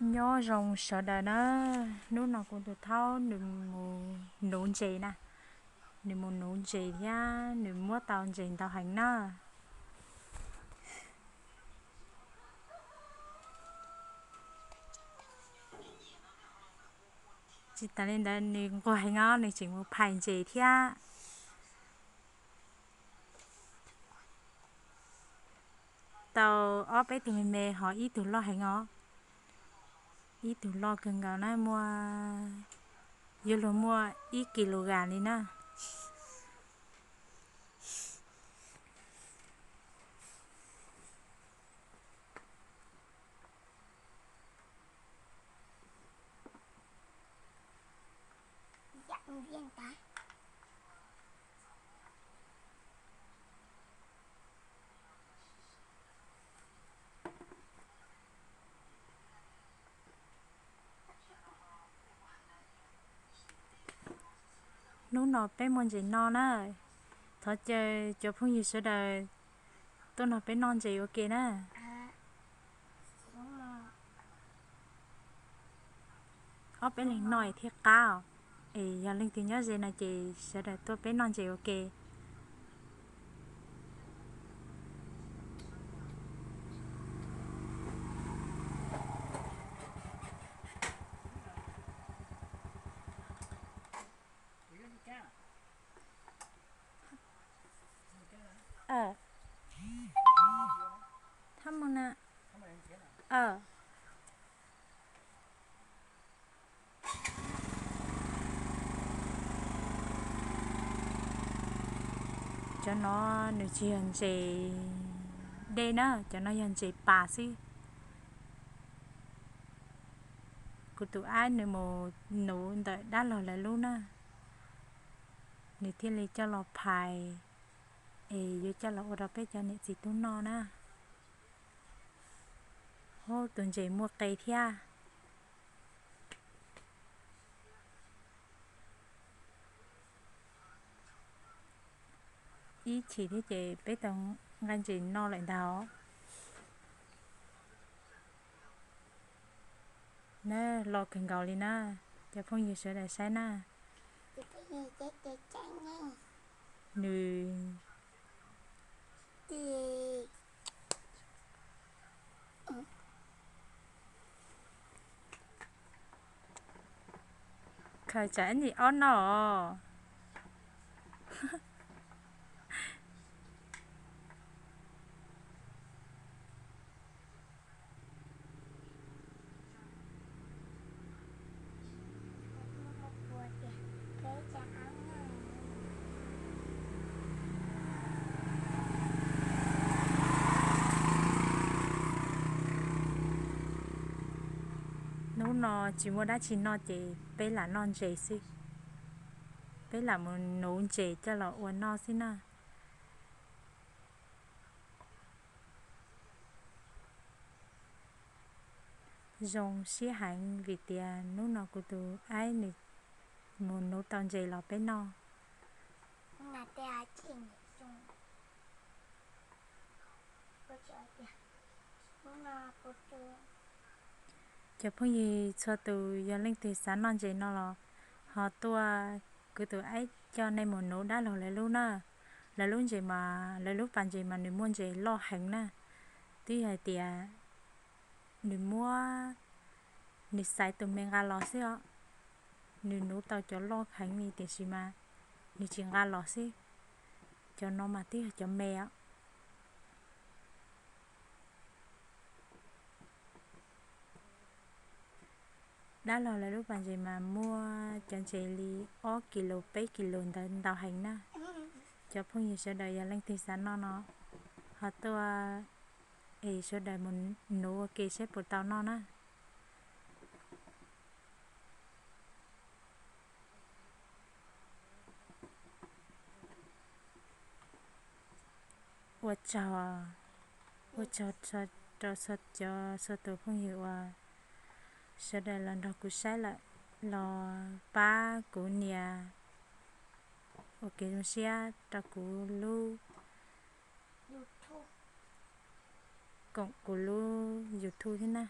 Nyob zoo sawv daws na, hnub no kuv tus thaub nws mus nuv ntses na, nws mus nuv ntses thiab nws muab tau ntses ntau heev na. Tsis tas li ntawd nws nquag heev os, nws tseem mus phais ntses thiab. Tau ob peb tug me me ho ib tug loj heev os, ib tug loj kawg nkaus na, muaj, yuav luag muaj ib kis lus gas li na. Hnub no peb muaj ntses no na, thov caw cov phooj ywg sawv daws tuaj nrog peb noj ntses ua ke na. Ob peb leeg noj thiaj qab os. Es yog leej twg nyob ze no ces sawv daws tuaj peb noj ntses ua ke. Cov no nws tsis yog ntses dej na, cov no yog ntses pas xwb. Kuv tus aib nws mus nuv ntawm dab laug lawv lub na, nws thiaj li coj los phais, es yuav coj los ua rau peb cov niam txiv tub noj na. Hub, tus ntses muaj qe thiab. Ib chim thiab ces peb tau nqaij ntses noj lawm ntag. Na, loj kawg nkaus li na, cov phooj ywg sawv daws saib na. Nws khaws tsam ib ntsis ob noj os. Hnub no tsis muaj dab tsi noj ces peb lam noj ntses xwb. Peb lam mus nuv ntses coj los ua noj xwb na. Zoo siab heev vim tias hnub no kuv tus aib nws mus nuv tau ntses los peb noj. Cov phooj ywg txhua tus yog leej twg xav noj ntses no los ho tuaj, kuv tus aib coj nej mus nuv dab laug lawv lub na. Lawv lub ntses mas, lawv lub pas ntses mas nws muaj ntses loj heev na. Twb yog hais tias nws muab, nws xaiv tus me nqa los xwb os. Nws nuv tau cov loj heev li tiam sis mas nws tsis nqa los xwb. Cov no mas twb yog cov me os. Dab laug lawv lub pas ntses mas muaj cov ntses li ob kis lus peb kis lus ntawd ntau heev na. Cov phooj ywg sawv daws yog leej twg xav noj no ho tuaj es sawv daws mus nuv ua ke seb puas tau noj na. Ua tsaug, ua tsaug rau txhua cov txhua tus phooj ywg uas sawv daws los nrog kuv saib lawm, los pab kuv nias ua kev zoo siab rau kuv lub, koom kuv lub YouTube thiab na.